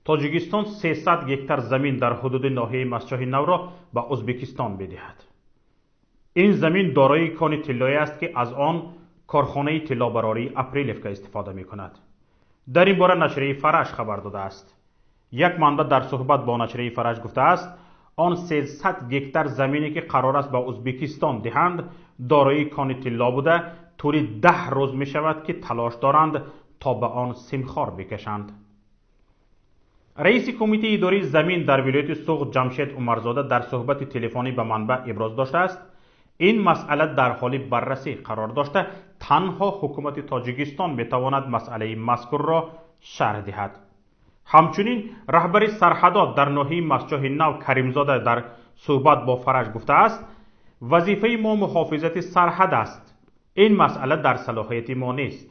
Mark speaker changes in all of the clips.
Speaker 1: Тоҷикистон 300 гектар замин дар ҳудуди ноҳияи Мастчоҳи Навро ба Ӯзбекистон медиҳад. Ин замин дорои кони тиллое аст, ки аз он корхонаи тиллобарории Апрелевка истифода мекунад. Дар ин бора нашрияи Фараш хабар додааст. Як манбаъ дар суҳбат бо нашрияи Фараш гуфтааст, он 300 гектар замине ки қарор аст ба Ӯзбекистон диҳанд, дорои кони тилло буда, тӯли 10 рӯз мешавад, ки талош доранд то ба он симхор бикашанд. Раиси кумитаи идораи замин дар вилояти Суғд Ҷамшед Умарзода дар суҳбати телефонӣ ба манбаъ иброз доштааст, ин масъала дар ҳоли баррасӣ қарор дошта, танҳо ҳукумати Тоҷикистон метавонад масъалаи мазкурро шарҳ диҳад. Ҳамчунин раҳбари сарҳадот дар ноҳияи Мастчоҳи Нав Каримзода дар суҳбат бо Фараш гуфтааст, вазифаи мо муҳофизати сарҳад аст. Ин масъала дар салоҳияти мо нест.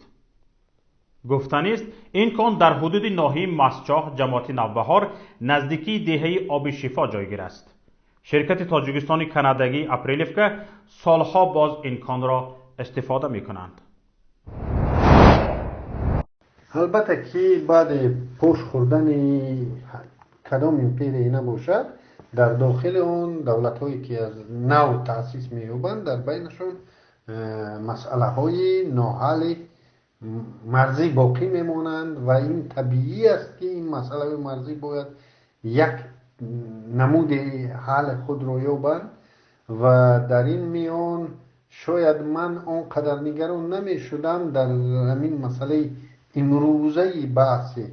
Speaker 1: Гуфтанист, ин кон дар ҳудуди ноҳияи Мастчоҳ, ҷамоати Навбаҳор, наздикии деҳаи Оби Шифо ҷойгир аст. Ширкати Тоҷикистони канадагии Апрелевка солҳо боз ин конро истифода мекунанд.
Speaker 2: Албатта, ки баъди пош хӯрдани кадом империя набошад, дар дохили он давлатҳое ки аз нав таъсис меёбанд, дар байнашон масъалаҳои ноҳалли марзӣ боқӣ мемонанд ва ин табиӣ аст, ки ин масъалаҳои марзӣ бояд як намуди ҳалли худро ёбанд. Ва дар ин миён шояд ман он қадар нигарон намешудам дар ҳамин масъалаи имрӯзаи баҳси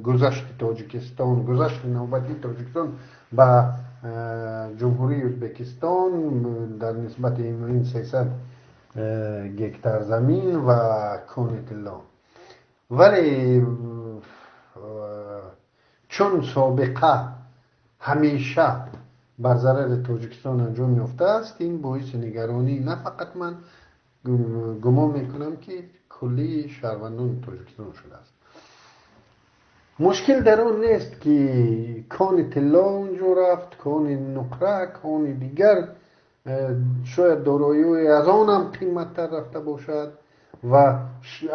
Speaker 2: гузашти Тоҷикистон, гузашти навбатии Тоҷикистон ба Ҷумҳурии Ӯзбекистон дар нисбати ин 300 гектар замин ва кони тилло. Вале чун собиқа ҳамеша бар зарари Тоҷикистон анҷом ёфтааст, ин боиси нигаронӣ на фақат ман, гумон мекунам, ки куллии шаҳрвандони Тоҷикистон шудааст. Мушкил дар он нест, ки кони тилло онҷо рафт, кони нуқра, кони дигар, шояд дороиҳои аз онам қиматтар рафта бошад, ва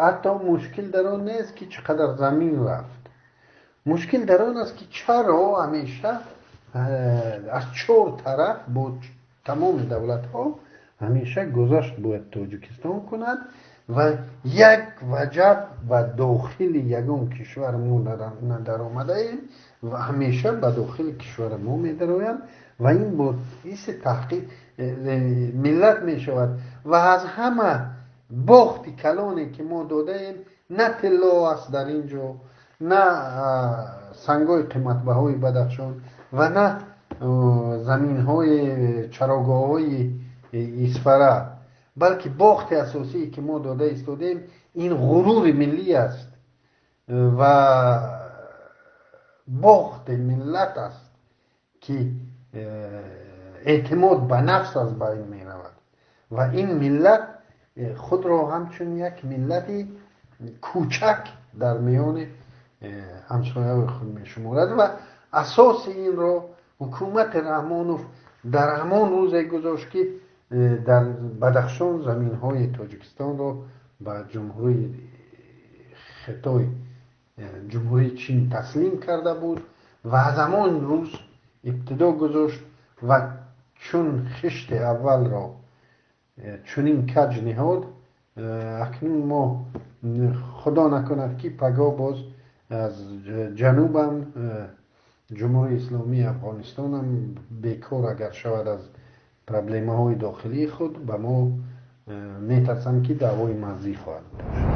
Speaker 2: ҳатто мушкил дар он нест, ки чӣ қадар замин рафт. Мушкил дар он аст, ки чаро ҳамеша аз чор тараф бо тамоми давлатҳо ҳамеша гузашт бояд Тоҷикистон кунад ва як ваҷаб ба дохили ягон кишвар мо надаромадаем ва ҳамеша ба дохили кишвари мо медароянд ва ин боиси таҳқиқ миллат мешавад. Ва аз ҳама бохти калоне ки мо додаем, на тилло аст дар ин ҷо, на сангҳои қиматбаҳои Бадахшон ва на заминҳои чарогоҳҳои Исфара, балки бохти асосие ки мо дода истодаем, ин ғурури миллӣ аст ва бохти миллат аст, ки эътимод ба нафс аз байн меравад ва ин миллат худро ҳамчун як миллати кӯчак дар миёни ҳамсояҳои худ мешуморад. Ва асоси инро ҳукумати Раҳмонов дар ҳамон рӯзе гузошт, ки дар Бадахшон заминҳои Тоҷикистонро ба Ҷумҳурии Хитой, Ҷумҳурии Чин таслим карда буд ва аз ҳамон рӯз ибтидо гузошт ва чун хишти аввалро чунин каҷ ниҳод, акнун мо, худо накунад, ки пагоҳ боз аз ҷанубам Ҷумҳурии Исломии Афғонистонам бекор агар шавад аз проблемаҳои дохилии худ, ба мо, метарсам, ки даъвои марзӣ хоҳад дошт.